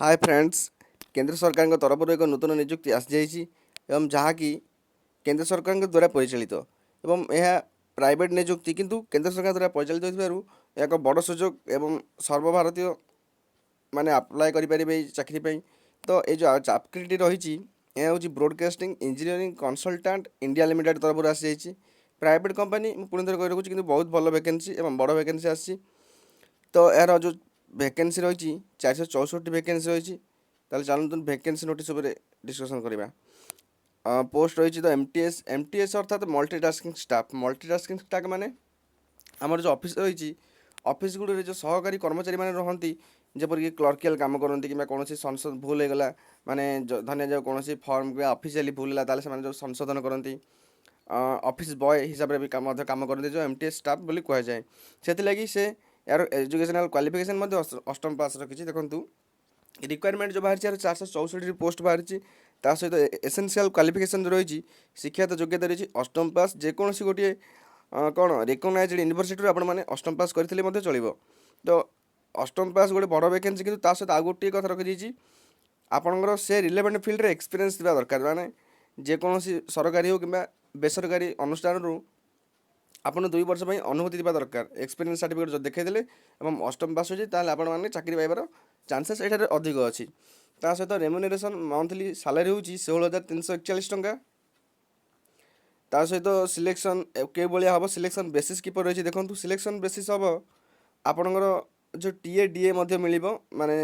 ହାଏ friends, କେନ୍ଦ୍ର ସରକାରଙ୍କ ତରଫରୁ ଏକ ନୂତନ ନିଯୁକ୍ତି ଆସିଯାଇଛି ଏବଂ ଯାହାକି କେନ୍ଦ୍ର ସରକାରଙ୍କ ଦ୍ୱାରା ପରିଚାଳିତ ଏବଂ ଏହା ପ୍ରାଇଭେଟ୍ ନିଯୁକ୍ତି, କିନ୍ତୁ କେନ୍ଦ୍ର ସରକାରଙ୍କ ଦ୍ୱାରା ପରିଚାଳିତ ହୋଇଥିବାରୁ ଏହା ଏକ ବଡ଼ ସୁଯୋଗ ଏବଂ ସର୍ବଭାରତୀୟ ମାନେ ଆପ୍ଲାଏ କରିପାରିବେ ଏଇ ଚାକିରି ପାଇଁ। ତ ଏଇ ଯେଉଁ ଚାକିରିଟି ରହିଛି, ଏହା ହେଉଛି broadcasting engineering consultant India limited ତରଫରୁ ଆସିଯାଇଛି। ପ୍ରାଇଭେଟ୍ କମ୍ପାନୀ, ମୁଁ ପୁଣି ଥରେ କହି ରଖୁଛି, କିନ୍ତୁ ବହୁତ ଭଲ ଭ୍ୟାକେନ୍ସି ଏବଂ ବଡ଼ ଭ୍ୟାକେନ୍ସି ଆସିଛି। ତ ଏହାର ଯେଉଁ ଭ୍ୟାକେନ୍ସି ରହିଛି, 464 ଭ୍ୟାକେନ୍ସି ରହିଛି। ତାହେଲେ ଚାଲନ୍ତୁ, ଭ୍ୟାକେନ୍ସି ନୋଟିସ୍ ଉପରେ ଡିସ୍କସନ୍ କରିବା। ପୋଷ୍ଟ ରହିଛି ତ M T S. M T S ଅର୍ଥାତ୍ ମଲ୍ଟିଟାସ୍କିଂ ଷ୍ଟାଫ୍। ମଲ୍ଟିଟାସ୍କିଂ ଷ୍ଟାଫ୍ ମାନେ ଆମର ଯେଉଁ ଅଫିସ୍ ରହିଛି, ଅଫିସ୍ ଗୁଡ଼ିକରେ ଯେଉଁ ସହକାରୀ କର୍ମଚାରୀମାନେ ରହନ୍ତି, ଯେପରିକି କ୍ଲର୍କିଆଲ କାମ କରନ୍ତି କିମ୍ବା କୌଣସି ସଂଶୋଧନ ଭୁଲ ହେଇଗଲା, ମାନେ ଧରାଯାଉ କୌଣସି ଫର୍ମ କିମ୍ବା ଅଫିସିଆଲି ଭୁଲ ହେଲା, ତାହେଲେ ସେମାନେ ଯେଉଁ ସଂଶୋଧନ କରନ୍ତି, ଅଫିସ୍ ବୟ ହିସାବରେ ବି ମଧ୍ୟ କାମ କରନ୍ତି, ଯେଉଁ ଏମ୍ ଟି ଏସ୍ ଷ୍ଟାଫ୍ ବୋଲି କୁହାଯାଏ। ସେଥିଲାଗି ସେ ଏହାର ଏଜୁକେସନାଲ୍ କ୍ୱାଲିଫିକେସନ୍ ମଧ୍ୟ ଅଷ୍ଟମ ପାସ୍ ରଖିଛି। ଦେଖନ୍ତୁ, ରିକ୍ୱାରମେଣ୍ଟ ଯେଉଁ ବାହାରିଛି, ଏହାର 464 ପୋଷ୍ଟ ବାହାରିଛି। ତା ସହିତ ଏସେନ୍ସିଆଲ୍ କ୍ୱାଲିଫିକେସନ୍ ଯେଉଁ ରହିଛି, ଶିକ୍ଷାଗତ ଯୋଗ୍ୟତା ରହିଛି ଅଷ୍ଟମ ପାସ୍। ଯେକୌଣସି ଗୋଟିଏ କ'ଣ ରେକଗ୍ନାଇଜ୍ଡ ୟୁନିଭର୍ସିଟିରୁ ଆପଣମାନେ ଅଷ୍ଟମ ପାସ୍ କରିଥିଲେ ମଧ୍ୟ ଚଳିବ। ତ ଅଷ୍ଟମ ପାସ୍ ଗୋଟେ ବଡ଼ ଭ୍ୟାକେନ୍ସି, କିନ୍ତୁ ତା ସହିତ ଆଉ ଗୋଟିଏ କଥା ରଖିଦେଇଛି, ଆପଣଙ୍କର ସେ ରିଲେଭେଣ୍ଟ ଫିଲ୍ଡରେ ଏକ୍ସପିରିଏନ୍ସ ଥିବା ଦରକାର। ମାନେ ଯେକୌଣସି ସରକାରୀ ହେଉ କିମ୍ବା ବେସରକାରୀ ଅନୁଷ୍ଠାନରୁ ଆପଣ 2 ବର୍ଷ ପାଇଁ ଅନୁଭୂତି ଥିବା ଦରକାର। ଏକ୍ସପିରିଏନ୍ସ ସାର୍ଟିଫିକେଟ୍ ଯଦି ଦେଖାଇଦେଲେ ଏବଂ ଅଷ୍ଟମ ପାସ୍ ହୋଇଛି, ତାହେଲେ ଆପଣମାନେ ଚାକିରି ପାଇବାର ଚାନ୍ସେସ୍ ଏଠାରେ ଅଧିକ ଅଛି। ତା ସହିତ ରେମୁନେରେସନ୍, ମନ୍ଥଲି ସାଲାରୀ ହେଉଛି 16,341 ଟଙ୍କା। ତା ସହିତ ସିଲେକ୍ସନ୍ କେଉଁ ଭଳିଆ ହେବ, ସିଲେକ୍ସନ୍ ବେସିସ୍ କିପରି ରହିଛି ଦେଖନ୍ତୁ। ସିଲେକ୍ସନ୍ ବେସିସ୍ ହେବ, ଆପଣଙ୍କର ଯେଉଁ ଟି ଏ, ଡି ଏ ମଧ୍ୟ ମିଳିବ। ମାନେ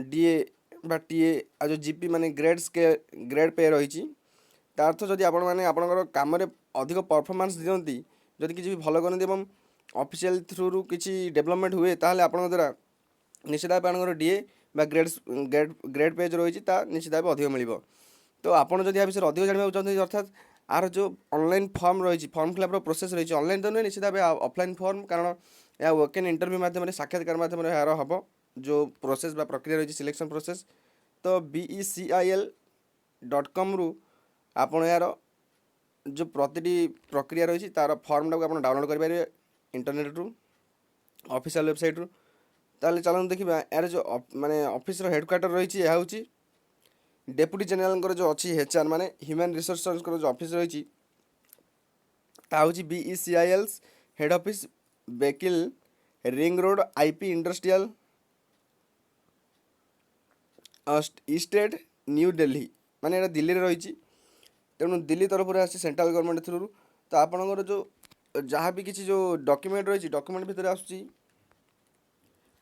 ଡି ଏ ବା ଟି ଏ ଆଉ ଯେଉଁ ଜି ପି, ମାନେ ଗ୍ରେଡ଼୍ ପେ ରହିଛି। ତା ଅର୍ଥ ଯଦି ଆପଣମାନେ ଆପଣଙ୍କର କାମରେ ଅଧିକ ପରଫର୍ମାନ୍ସ ଦିଅନ୍ତି, ଯଦି କିଛି ବି ଭଲ କରନ୍ତି ଏବଂ ଅଫିସିଆଲ ଥ୍ରୁରୁ କିଛି ଡେଭଲପମେଣ୍ଟ ହୁଏ, ତାହେଲେ ଆପଣଙ୍କ ଦ୍ୱାରା ନିଶ୍ଚିତ ଭାବେ ଆପଣଙ୍କର ଡି ଏ ବା ଗ୍ରେଡ଼୍ ପେ ଯେଉଁ ରହିଛି, ତା ନିଶ୍ଚିତ ଭାବେ ଅଧିକ ମିଳିବ। ତ ଆପଣ ଯଦି ଏହା ବିଷୟରେ ଅଧିକ ଜାଣିବାକୁ ଚାହୁଁଛନ୍ତି, ଅର୍ଥାତ୍ ଆର ଯେଉଁ ଅନଲାଇନ୍ ଫର୍ମ ରହିଛି, ଫର୍ମ ଫିଲ୍ଅପ୍ର ପ୍ରୋସେସ୍ ରହିଛି, ଅନଲାଇନ୍ ତ ନୁହେଁ, ନିଶ୍ଚିତ ଭାବେ ଅଫଲାଇନ୍ ଫର୍ମ, କାରଣ ଏହା ୱାକ୍ ଇନ୍ ଇଣ୍ଟରଭ୍ୟୁ ମାଧ୍ୟମରେ, ସାକ୍ଷାତକାର ମାଧ୍ୟମରେ ଏହାର ହେବ ଯେଉଁ ପ୍ରୋସେସ୍ ବା ପ୍ରକ୍ରିୟା ରହିଛି, ସିଲେକ୍ସନ୍ ପ୍ରୋସେସ୍। ତ ବିଇସିଆଇଏଲ୍.କମ୍ରୁ ଆପଣ ଏହାର ଯେଉଁ ପ୍ରତିଟି ପ୍ରକ୍ରିୟା ରହିଛି, ତା'ର ଫର୍ମଟାକୁ ଆପଣ ଡାଉନଲୋଡ଼୍ କରିପାରିବେ ଇଣ୍ଟରନେଟ୍ରୁ, ଅଫିସିଆଲ୍ ୱେବସାଇଟ୍ରୁ। ତାହେଲେ ଚାଲନ୍ତୁ ଦେଖିବା, ଏହାର ଯେଉଁ ମାନେ ଅଫିସର ହେଡ଼କ୍ୱାର୍ଟର ରହିଛି, ଏହା ହେଉଛି ଡେପୁଟି ଜେନେରାଲଙ୍କର ଯେଉଁ ଅଛି ଏଚ୍ ଆର୍, ମାନେ ହ୍ୟୁମାନ୍ ରିସୋର୍ସଙ୍କର ଯେଉଁ ଅଫିସ୍ ରହିଛି, ତାହା ହେଉଛି ବିଇସିଆଇଏଲ୍ସ head office, Bekal ring road, IP industrial estate, new Delhi. ମାନେ ଏଇଟା ଦିଲ୍ଲୀରେ ରହିଛି। ତେଣୁ ଦିଲ୍ଲୀ ତରଫରୁ ଆସିଛି, ସେଣ୍ଟ୍ରାଲ ଗଭର୍ଣ୍ଣମେଣ୍ଟ ଥ୍ରୁରୁ। ତ ଆପଣଙ୍କର ଯେଉଁ ଯାହା ବି କିଛି ଯେଉଁ ଡକ୍ୟୁମେଣ୍ଟ ରହିଛି, ଡକ୍ୟୁମେଣ୍ଟ ଭିତରେ ଆସୁଛି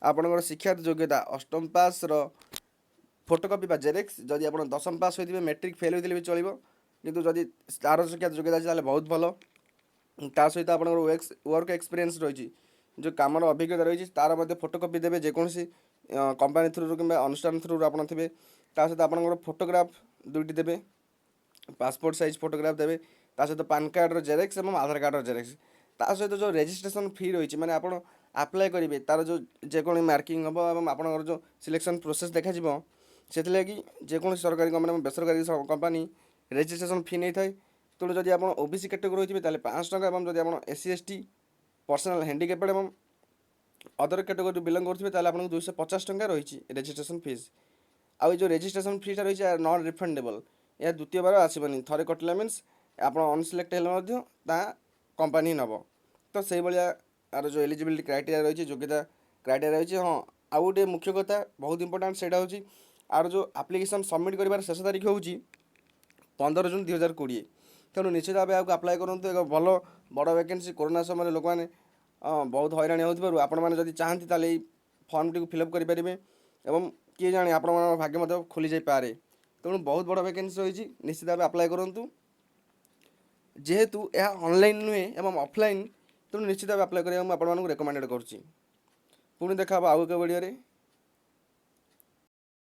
ଆପଣଙ୍କର ଶିକ୍ଷାଗତ ଯୋଗ୍ୟତା ଅଷ୍ଟମ ପାସ୍ର ଫଟୋକପି ବା ଜେରେକ୍ସ। ଯଦି ଆପଣ ଦଶମ ପାସ୍ ହୋଇଥିବେ, ମେଟ୍ରିକ୍ ଫେଲ୍ ହୋଇଥିଲେ ବି ଚଳିବ, କିନ୍ତୁ ଯଦି ତାର ଶିକ୍ଷାଗତ ଯୋଗ୍ୟତା ଅଛି, ତାହେଲେ ବହୁତ ଭଲ। ତା ସହିତ ଆପଣଙ୍କର ୱାର୍କ ଏକ୍ସପିରିଏନ୍ସ ରହିଛି, ଯେଉଁ କାମର ଅଭିଜ୍ଞତା ରହିଛି, ତାର ମଧ୍ୟ ଫଟୋକପି ଦେବେ, ଯେକୌଣସି କମ୍ପାନୀ ଥ୍ରୁରୁ କିମ୍ବା ଅନୁଷ୍ଠାନ ଥ୍ରୁରୁ ଆପଣ ଥିବେ। ତା ସହିତ ଆପଣଙ୍କର ଫଟୋଗ୍ରାଫ ଦୁଇଟି ଦେବେ, ପାସପୋର୍ଟ ସାଇଜ୍ ଫଟୋଗ୍ରାଫ ଦେବେ। ତା ସହିତ ପାନ୍ କାର୍ଡ଼ର ଜେରେକ୍ସ ଏବଂ ଆଧାର କାର୍ଡ଼ର ଜେରେକ୍ସ। ତା ସହିତ ଯେଉଁ ରେଜିଷ୍ଟ୍ରେସନ୍ ଫି ରହିଛି, ମାନେ ଆପଣ ଆପ୍ଲାଏ କରିବେ, ତାର ଯେଉଁ ଯେକୌଣସି ମାର୍କିଂ ହେବ ଏବଂ ଆପଣଙ୍କର ଯେଉଁ ସିଲେକ୍ସନ୍ ପ୍ରୋସେସ୍ ଦେଖାଯିବ, ସେଥିଲାଗି ଯେକୌଣସି ସରକାରୀ କମ୍ପାନୀ ଏବଂ ବେସରକାରୀ କମ୍ପାନୀ ରେଜିଷ୍ଟ୍ରେସନ୍ ଫି ନେଇଥାଏ। ତେଣୁ ଯଦି ଆପଣ ଓ ବି ସି କ୍ୟାଟେଗୋରୀ ହୋଇଥିବେ, ତାହେଲେ 500 ଟଙ୍କା ଏବଂ ଯଦି ଆପଣ S C, S T, personal ହ୍ୟାଣ୍ଡିକ୍ୟାପେଡ଼ ଏବଂ ଅଦର କ୍ୟାଟେଗୋରୀ ବିଲଙ୍ଗ କରୁଥିବେ, ତାହେଲେ ଆପଣଙ୍କୁ 250 ଟଙ୍କା ରହିଛି ରେଜିଷ୍ଟ୍ରେସନ୍ ଫିସ୍। ଆଉ ଏ ଯେଉଁ ରେଜିଷ୍ଟ୍ରେସନ୍ ଫିଟା ରହିଛି, ନନ୍ ରିଫଣ୍ଡେବଲ୍। ଏହା ଦ୍ୱିତୀୟ ବାର ଆସିବନି। ଥରେ କଟିଲା ମିନ୍ସ ଆପଣ ଅନସିଲେକ୍ଟ ହେଲେ ମଧ୍ୟ ତାହା କମ୍ପାନୀ ନେବ। ତ ସେଇଭଳିଆ ଆର ଯେଉଁ ଏଲିଜିବିଲିଟି କ୍ରାଇଟେରିଆ ରହିଛି, ଯୋଗ୍ୟତା କ୍ରାଇଟେରିଆ ରହିଛି। ହଁ, ଆଉ ଗୋଟିଏ ମୁଖ୍ୟ କଥା, ବହୁତ ଇମ୍ପୋର୍ଟାଣ୍ଟ, ସେଇଟା ହେଉଛି ଆର ଯେଉଁ ଆପ୍ଲିକେସନ୍ ସବମିଟ୍ କରିବାର ଶେଷ ତାରିଖ ହେଉଛି 15 ଜୁନ୍ 2020। ତେଣୁ ନିଶ୍ଚିତ ଭାବେ ଏହାକୁ ଆପ୍ଲାଏ କରନ୍ତୁ। ଏକ ଭଲ ବଡ଼ ଭ୍ୟାକେନ୍ସି। କରୋନା ସମୟରେ ଲୋକମାନେ ବହୁତ ହଇରାଣ ହେଉଥିବାରୁ ଆପଣମାନେ ଯଦି ଚାହାନ୍ତି, ତାହେଲେ ଏଇ ଫର୍ମଟିକୁ ଫିଲ୍ଅପ୍ କରିପାରିବେ ଏବଂ କିଏ ଜାଣେ, ଆପଣମାନଙ୍କ ଭାଗ୍ୟ ମଧ୍ୟ ଖୋଲି ଯାଇପାରେ। ତେଣୁ ବହୁତ ବଡ଼ ଭ୍ୟାକେନ୍ସି ରହିଛି, ନିଶ୍ଚିତ ଭାବେ ଆପ୍ଲାଏ କରନ୍ତୁ। ଯେହେତୁ ଏହା ଅନଲାଇନ୍ ନୁହେଁ ଏବଂ ଅଫଲାଇନ୍, ତେଣୁ ନିଶ୍ଚିତ ଭାବେ ଆପ୍ଲାଏ କରିବାକୁ ମୁଁ ଆପଣମାନଙ୍କୁ ରେକମେଣ୍ଡେଡ଼ କରୁଛି। ପୁଣି ଦେଖା ହେବ ଆଉ ଏକ ଭିଡ଼ିଓରେ।